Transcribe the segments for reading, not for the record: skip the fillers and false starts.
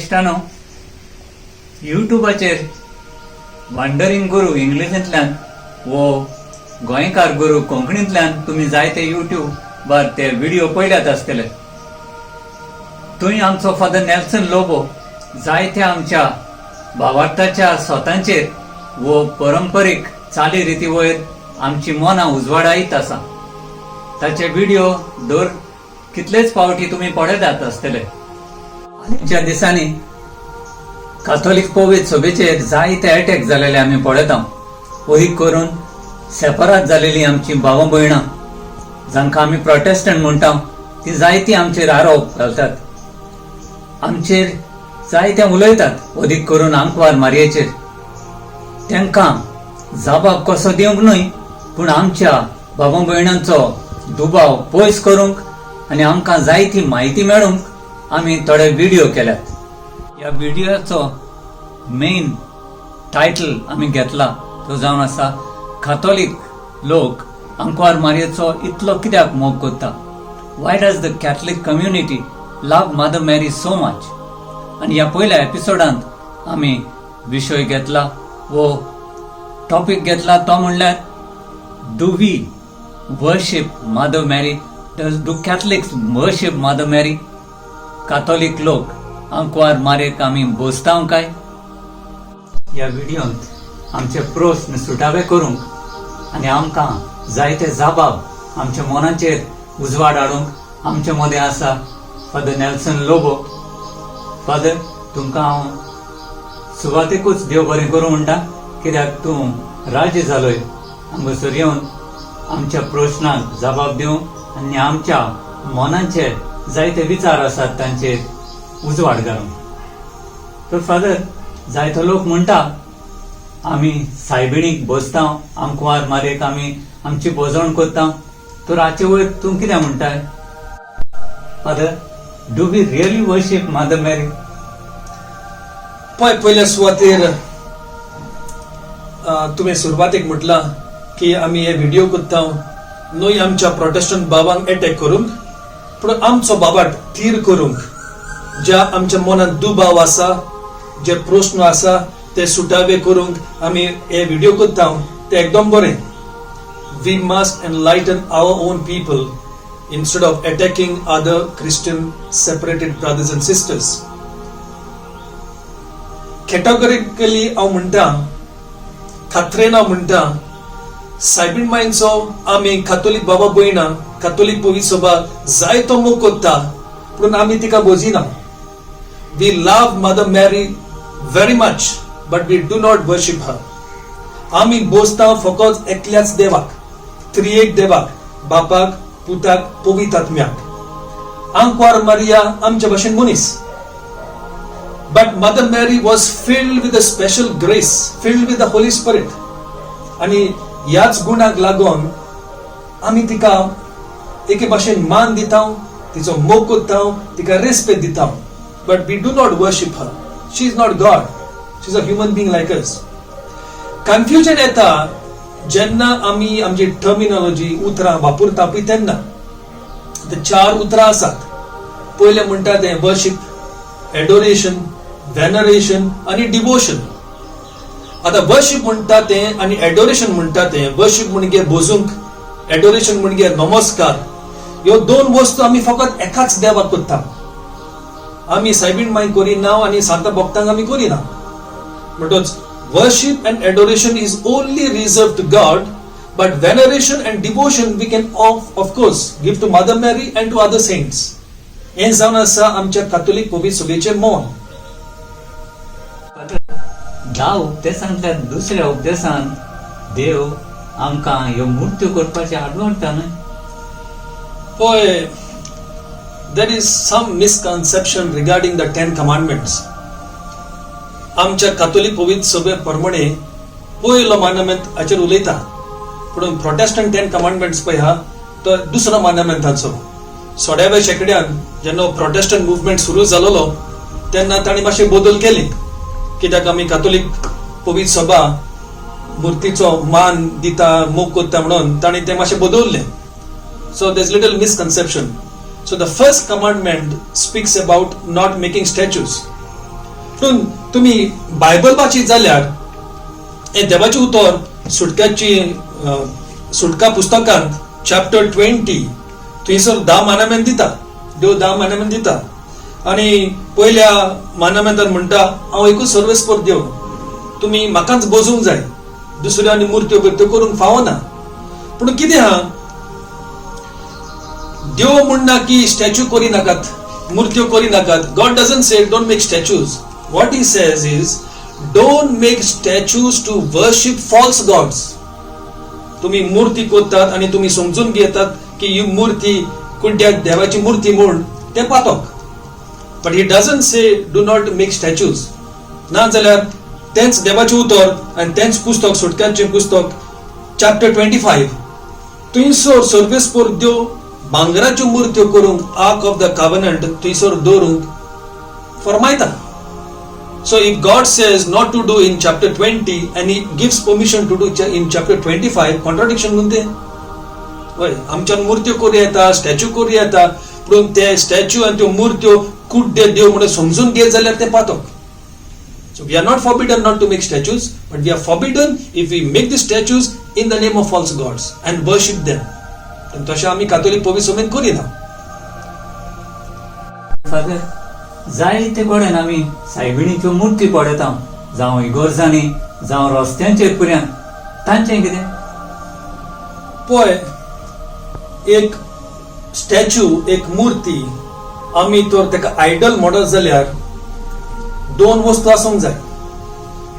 इश्टानो, युट्यूबाचेर वांडरिंग गुरू इंग्लिशींतल्यान वो गोंयकार गुरू कोंकणींतल्यान तुमी जायते युट्यूबार ते व्हिडिओ पळयल्यात आसतले. थंय आमचो फादर नेल्सन लोबो जायत्या आमच्या भावार्थाच्या सोतांचेर वो परंपरीक चाली रिती वयर आमची मनां उजवाडायत आसा. ताचे व्हिडिओ दर कितलेच फावटी तुमी पळयतात आसतले. हालींच्या दिसांनी काथोलीक पवित्र सभेचेर जायते अटॅक जालेले आमी पळयता. अदीक करून सेपरात जालेली आमची भावां भयणां, जांकां आमी प्रोटेस्टंट म्हणटा, ती जायती आमचेर आरोप घालतात, आमचेर जायते उलयतात, अदीक करून आंकवार मारयेचेर. तांकां जबाब कसो दिवंक न्हय, पूण आमच्या भावा भयणांचो दुबाव पयस करूंक आनी आमकां जायती म्हायती मेळूंक आमी थोडे व्हिडिओ केल्यात. ह्या व्हिडिओचो मेन टायटल आमी घेतला तो जावन आसा, काथोलीक लोक आंकवार मारयेचो इतलो कित्याक मोग करता? Why does the Catholic community love Mother Mary so much? आनी ह्या पयल्या एपिसोडांत आमी विशय घेतला वो टॉपीक घेतला तो म्हणल्यार, do we worship Mother Mary? Do Catholics worship Mother Mary? Catholic लोक आंकवार मारयेक आमी बोसताव काय? ह्या व्हिडियोंत आमचे प्रस्न सुटावे करूंक आनी आमकां जायते जबाब आमच्या मनाचेर उजवाड हाडूंक आमचे मदें आसा फादर नेल्सन लोबो. फादर, तुमकां हांव सुरवातेकूच देव बरें करूं म्हणटा, कित्याक तूं राजी जालोय हांगासर येवन आमच्या प्रश्नाक जबाब दिवंक आनी आमच्या मनांचे जायते विचार आसात तांचेर उजवाड घालूंक. तर फादर, जायतो लोक म्हणटा, आमी सायबिणीक बसता, आंकवार मारयेक आमी आमची भजवण करता. तर हाचे वयर तूं कितें म्हणटाय, father? Do we really worship Mother Mary? पळय, पयल्या सुवातेर तुवें सुरवातेक म्हटलां की आमी हे व्हिडिओ करता न्हय आमच्या प्रोटेस्टंट बाबांक एटॅक करूंक, पूण आमचो बाबाट थीर करूंक. ज्या आमच्या मनांत दुबाव आसा, जे प्रस्न आसा, ते सुटावे करूंक आमी हे व्हिडिओ करता. ते एकदम बरें. We must enlighten our own people instead of attacking other Christian separated brothers and sisters. Categorically हांव म्हणटा, खात्रेन हांव म्हणटा, सायबीण मांयचो आमी कातोलीक बाबा भयणां, कातोलीक पवित्र सभा जायतो मोग करता, पूण आमी तिका भोजिना. We love Mother Mary very much, but we do not worship her. आमी बोसता फकत एकल्याच देवाक, त्रिएक देवाक, बापाक, पुताक, पवित्र आत्म्याक. आंकवार मारिया आमच्या भशेन मनीस. But Mother Mary was filled with a special grace, filled with the Holy Spirit. आणि ह्याच गुणाक लागून आमी तिका एके भाशेन मान दिता, तिचो मोग करता, तिका रेस्पेद दिता. But we do not worship her. She is not God. She is a human being like us. Confusion येता जेन्ना आमी आमची टर्मिनॉलॉजी, उतरां वापरता पळय तेन्ना. आतां चार उतरां आसात. पयलें म्हणटा तें वर्शीप, एडोरेशन, वेनरेशन आनी डिवोशन. आतां वर्शीप म्हणटा तें आनी एडोरेशन म्हणटा तें, वर्शीप म्हणजे भजूंक, एडोरेशन म्हणजे नमस्कार. ह्यो दोन वस्तू आमी फकत एकाच देवाक करता. आमी सायबीण माय करिना आनी सांता भक्तांक आमी करिना. म्हणटच worship and adoration is only reserved to God, but veneration and devotion we can of course give to Mother Mary and to other saints. हें जावन आसा आमच्या कातोलीक पवित्र सभेचें मौन. धा उपदेसांतल्या दुसऱ्या उपदेसान देव आमकां ह्यो मुर्त्यो करपाचे आडवडटा न्हय? पळय, there is some misconception regarding the Ten Commandments. आमच्या कातोलीक पवित्र सभे प्रमाणे पयलो मांडामेंत हाचेर उलयता, पूण प्रोटेस्टंट टेन कमांडमेंट्स पळय हा, तो दुसरो मांडामेंताचो. 16व्या शेंकड्यान जेन्ना प्रोटेस्टंट मुवमेंट सुरू जालोलो तेन्ना तांणी मातशे बदल केले, कित्याक आमी कातोलीक पवित्र सभा मुर्तीचो मान दिता, मोग करता म्हणून तांणी तें मातशें बदललें. So there's little misconception. So the first commandment speaks about not making statues. पूण तुमी बायबल वाचीत जाल्यार हें देवाचें उतर सुटक्याची सुटका पुस्तकांत चॅप्टर 20 थंयसर 10 मानामेन दिता, देव 10 मानामेन दिता. आनी पयल्या मानामेंतान म्हणटा, हांव एकूच सर्वेस्पर देव, तुमी म्हाकाच बजूंक जाय, दुसऱ्यो आनी मुर्त्यो बिर्त्यो करूंक फावना. पूण कितें आहा, देव म्हणना की स्टॅच्यू करी नाकात, मुर्त्यो करी नाकात. God doesn't say don't make statues. What he says is don't make statues to worship false gods. तुम्ही मूर्ती कोत्तात आनी तुमी समजून घेतात की ही मूर्ती कुड्ड्या देवाची मूर्ती म्हूण, तें पातक. But he doesn't say do not make statues. ना जाल्यार तेंच देवाचें उतर आनी तेंच पुस्तक, सुटक्याचें पुस्तक चॅप्टर 25, थंयसर सर्वेस्पर देव भांगराच्यो मुर्त्यो करूंक, आर्क ऑफ the covenant थंयसर दवरूंक फरमायता. So if God says not to do in chapter 20 and he gives permission to do in chapter 25, contradiction म्हणते. हय, आमच्यान मुर्त्यो करूं येता, स्टॅच्यू करूं येता, पूण ते स्टॅच्यू आनी त्यो मुर्त्यो कुड्डे देव म्हणून समजून घेत जाल्यार ते पातक. So we are not forbidden not to make statues, but we are forbidden if we make the statues in the name of false gods and worship them. तशें आमी कातोलीक पवित्र सभेन करिना. फादर, जायते कडेन आमी सायबिणीच्यो मुर्ती पळयता, जावं इगोर्जांनी जावं रस्त्यांचेर पुऱ्यान, तांचें कितें? पळय, एक स्टॅच्यू, एक मूर्ती आमी तर ताका आयडल म्हणत जाल्यार दोन वस्तू आसूंक जाय.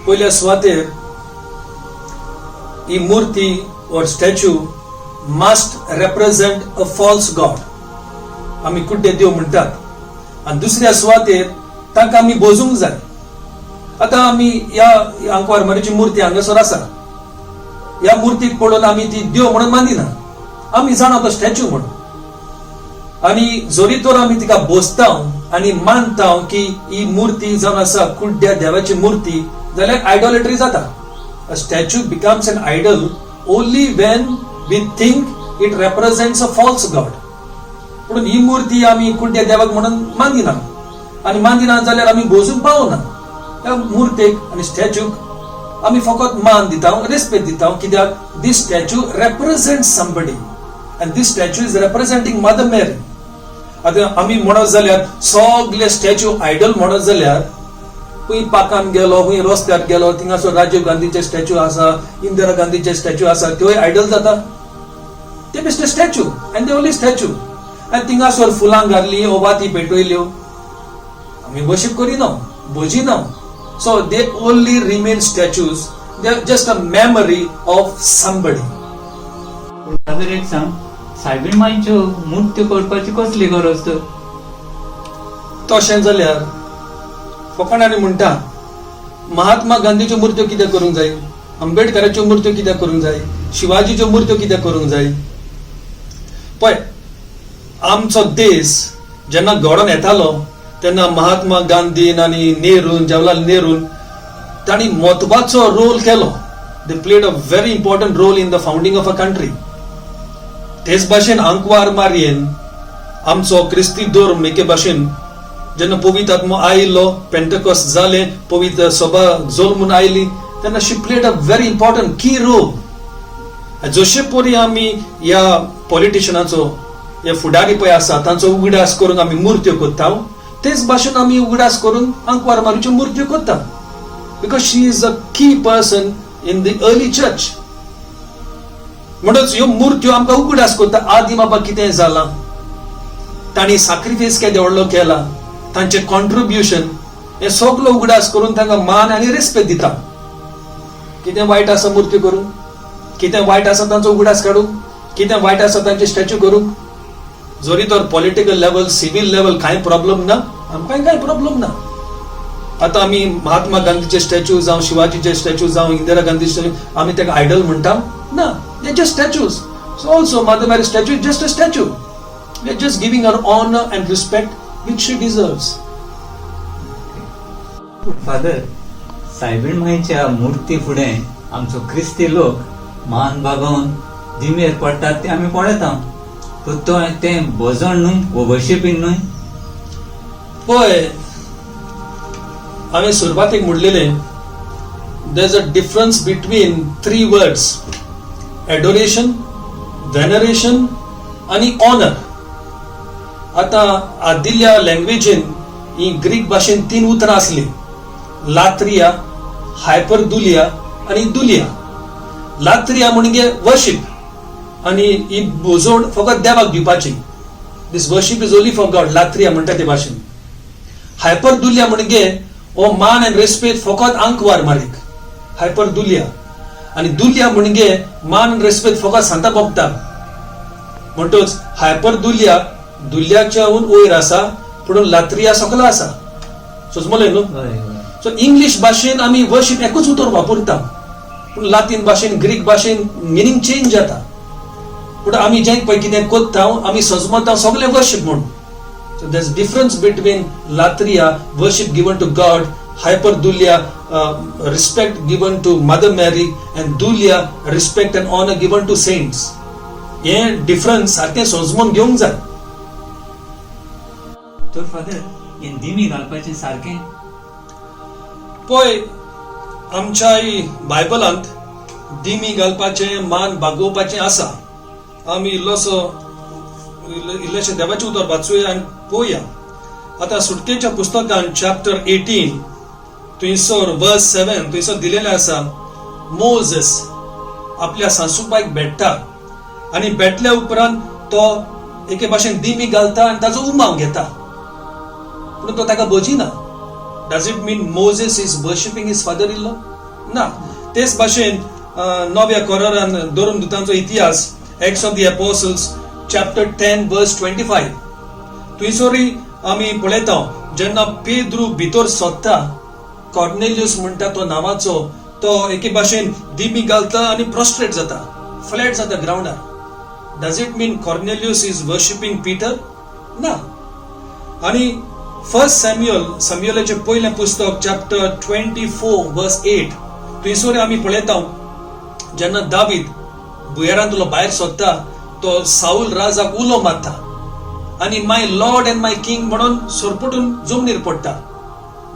पयल्या सुवातेर ही मूर्ती or statue must represent a false god, आमी कुड्डे देव म्हणटात. आनी दुसऱ्या सुवातेर तांकां आमी बोजूंक जाय. आतां आमी ह्या आंकवार मारीची मूर्ती हांगासर आसा. ह्या मूर्तीक पळोवन आमी ती देव म्हणून मानिना. आमी जाणा तो स्टॅच्यू म्हणून. आनी जरी तर आमी तिका बोसता आनी मानता की ही मूर्ती जावन आसा कुड्ड्या देवाची मूर्ती, जाल्यार आयडॉलेट्री जाता. A statue becomes an idol only when we think it represents a false god. पूण ही मूर्ती आमी कुड्ड्या देवाक म्हणून मानिना आनी मानिना जाल्यार आमी बोजूंक पावना ह्या मूर्तेक आनी स्टॅच्यूक. आमी फकत मान दिता, रेस्पेद दिता, कित्याक this statue represent somebody and this statue is representing Mother Mary. आतां आमी म्हणत जाल्यार सगळे स्टॅच्यू आयडल म्हणत जाल्यार, खंय पार्कान गेलो, खंय रस्त्यार गेलो, थिंगासर राजीव गांधीचे स्टॅच्यू आसा, इंदिरा गांधीचे स्टॅच्यू आसा, त्योय आयडल जाता? ते बेश्टे स्टॅच्यू आनी ते ओनली स्टॅच्यू. आनी थिंगासर फुलां घातली, वाती पेटयल्यो, आमी वर्शीप करिना, भजिना. So they only remain statues. They are just a memory of somebody. पूण फादर, एक सांग, सायबीण मांयच्यो मुर्त्यो करपाची कसली गरज तर? तशें जाल्यार फकाणांनी म्हणटा, महात्मा गांधीच्यो मुर्त्यो कित्याक करूंक जाय? आंबेडकराच्यो मुर्त्यो कित्याक करूंक जाय? शिवाजीच्यो मुर्त्यो कित्याक करूंक जाय? पळय, आमचो देश जेन्ना घडोवन येतालो तेन्ना महात्मा गांधीन आनी नेरून, जवाहरलाल नेरून तांणी म्हत्वाचो रोल केलो. They played a very important role in the founding of a country. तेच भाशेन आंकवार मारयेन आमचो क्रिस्ती धर्म एके भाशेन जेन्ना पवित्र आत्मो आयलो, पेंटकॉस जालें, पवित्र सभा जल्मून आयली, तेन्ना she played a very important key role. जशे परी आमी ह्या पॉलिटिशनाचो, हे फुडारी पळय आसा, तांचो उगडास करून आमी मुर्त्यो करता, तेच भाशेन आमी उगडास करून आंकवार मारीच्यो मुर्त्यो करता, because she is a key person in the early church. म्हणूनच ह्यो मुर्त्यो आमकां उगडास करता आदी बाबा कितें जालां, तांणी साक्रिफायस केदे व्हडलो केला, तांचें कॉन्ट्रिब्युशन, हे सगलो उगडास करून तांकां मान आनी रेस्पेद दिता. कितें वायट आसा मुर्त्यो करूंक? कितें वायट आसा तांचो उगडास काडूंक? कितें वायट आसा तांचे स्टॅच्यू करूंक? जरी तर पॉलिटिकल लेवल, सिव्हील लेवल कांय प्रॉब्लम ना, आमकां कांय प्रॉब्लम ना. आतां आमी महात्मा गांधीचे स्टॅच्यू जावं, शिवाजीचे स्टॅच्यू जावं, इंदिरा गांधी स्टॅच्यू, आमी ताका आयडल म्हणटा ना. They just statues. So also Mother Mary statue is just a statue. We are just giving her honour and respect which she deserves. Father, सायबीण माईच्या मुर्ती फुडें आमचो क्रिस्ती लोक मान बागोवन दिमेर पडटात ते आमी पळयता. पूण तो तें भजन न्हय वो वर्शिपींग न्हय? पळय. हांवें सुरवातेक म्हणलेलें, there is a difference between three words: adoration, veneration आनी ऑनर. आतां आदिल्ल्या लँग्वेजीन ही ग्रीक भाशेन तीन उतरां आसलीं, लात्रिया, हायपरदुलिया आनी दुलिया. लात्रिया म्हणजे वर्शीप आनी ही भोजवण फकत देवाक दिवपाची. This worship is only for God, लात्रिया म्हणटा ते भाशेन. हायपरदुलिया म्हणजे हो मान आनी रेस्पेद फकत आंकवार मारीक, हायपरदुलिया. आनी दुलिया म्हणजे मान आनी रेस्पेद फकत सांता भोगता. म्हणटच हायपरदुलिया दुल्याच्याहून वयर आसा, पूण लात्रिया सकला आसा. सोजमले न्हू? हय हय सो इंग्लीश भाशेन आमी वर्शीप एकूच उतर वापरता, पूण लातीन भाशेन, ग्रीक भाशेन मिनींग चेंज जाता. पूण आमी जें पळय कितें कोत्ता, आमी सजमता सगळें वर्शीप म्हूण. So there's difference between latria, worship given to God, hyperdulia, respect given to Mother Mary, and dulia, respect and honor given to saints. हे डिफरन्स सारकें सोजमून घेवंक जाय. तर फादर, हे दिमी घालपाचें सारकें? पळय, आमच्याय बायबलांत दिमी घालपाचें, मान बागोवपाचें आसा. आमी इल्लोसो इल्लेशें देवाचें उतर वाचुया आनी पळोवया. आतां सुटकेच्या पुस्तकान चॅप्टर 18, थंयसर वर्स 7, थंयसर दिलेलें आसा, मोझस आपल्या सासूबायक भेट्टा आनी भेटल्या उपरांत तो एके भाशेन दिमी घालता आनी ताजो उमाव घेता, पूण तो ताका भजिना. Does it mean Moses is worshipping his father in law? ना. तेच भाशेन नव्या करारान धर्म दुतांचो इतिहास, Acts of the Apostles, chapter 10, verse 25, थंयसरूय आमी पळयता, जेन्ना पेद्रू भितर सोदता, कॉर्नेलियस म्हणटा तो नांवाचो, तो एके भाशेन दिमी घालता आनी प्रोस्ट्रेट जाता, फ्लॅट जाता ग्रावंडार. Does it mean Cornelius is worshipping Peter? ना. आणि फर्स्ट सॅम्युअल, सॅम्युअलाचें पयलें पुस्तक, चॅप्टर 24 वर्स 8, थंयसर आमी पळयता, जेन्ना दावीद भुंयारांतलो भायर सोदता, तो साऊल राजाक उलो मारता आनी "My lord and my king" म्हणून सरपटून जमनीर पडटा.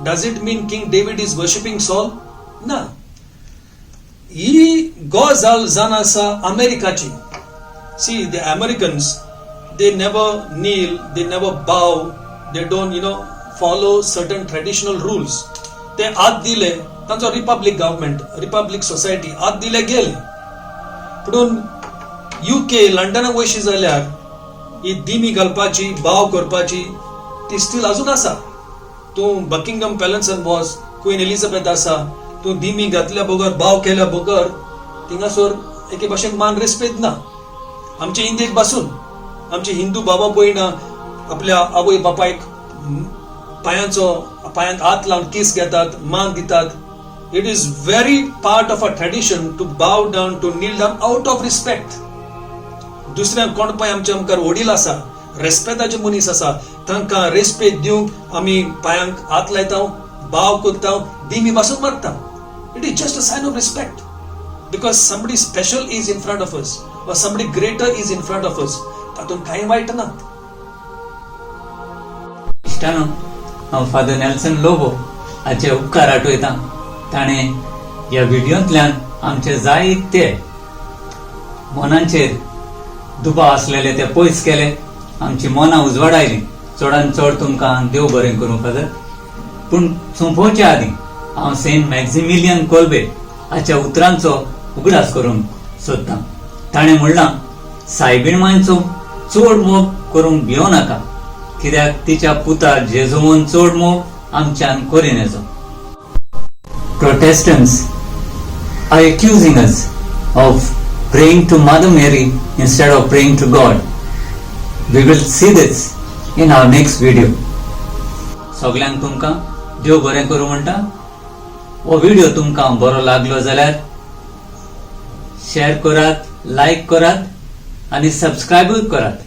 Does it mean King David is worshipping Saul? ना. ही गजाल जावन आसा अमेरिकाची. See, the Americans, they never kneel, they never bow, they don't follow certain traditional rules. ते हात दिले, तांचो रिपब्लीक गव्हर्मेंट, रिपब्लीक सोसायटी, हात दिले गेले. पूण युके, लंडनाक वयशी जाल्यार ही दिमी घालपाची, बाव करपाची ती स्टील अजून आसा. तूं बकिंगम पॅलसान वच, क्वीन एलिझाबेथ आसा, तूं दिमी घातल्या बगर, बाव केल्या बगर थिंगासर एके भाशेन मान रेस्पेद ना. आमचे इंडियेक पासून आमचे हिंदू बाबा भयणां आपल्या आवय बापायक पायांचो, पायांक हात लावन कीस घेतात, मान दितात. It is very part of a tradition to bow down, to kneel down out of respect. दुसऱ्यांक कोण पळय आमच्या मुखार वडील आसा, रेस्पेदाचे मनीस आसा, तांकां रेस्पेद दिवंक आमी पायांक हात लायता, बाव करता, दिमी पासून मारता. It is just a sign of respect because somebody special is in front of us or somebody greater is in front of us. तातूंत कांय वायट ना. इश्टानो, हांव फादर नेल्सन लोबो हाचे उपकार आठवयतां. ताणें ह्या व्हिडियोंतल्यान आमचे जायते मनांचेर दुबाव आसलेले ते पयस केले, आमची मनां उजवाडायली. चडान चड तुमकां देव बरें करूं फादर. पूण सोंपोवचे आदीं हांव सेंट मॅक्झिमिलियन कोल्बे हाच्या उतरांचो उगडास करूंक सोदतां. ताणें म्हणलां, सायबीण मांयचो चड मोग करूंक भियो नाका, कित्याक तिच्या पुता जेजून चड मोग आमच्यान करीन येचो. Protestants are accusing us of praying to Mother Mary instead of praying to God. We will see this in our next video. सगल्यांक तुमकां देव बरें करूं म्हणटा. हो व्हिडिओ तुमकां बरो लागलो जाल्यार शेअर करात, लायक करात आनी सबस्क्रायबूय करात.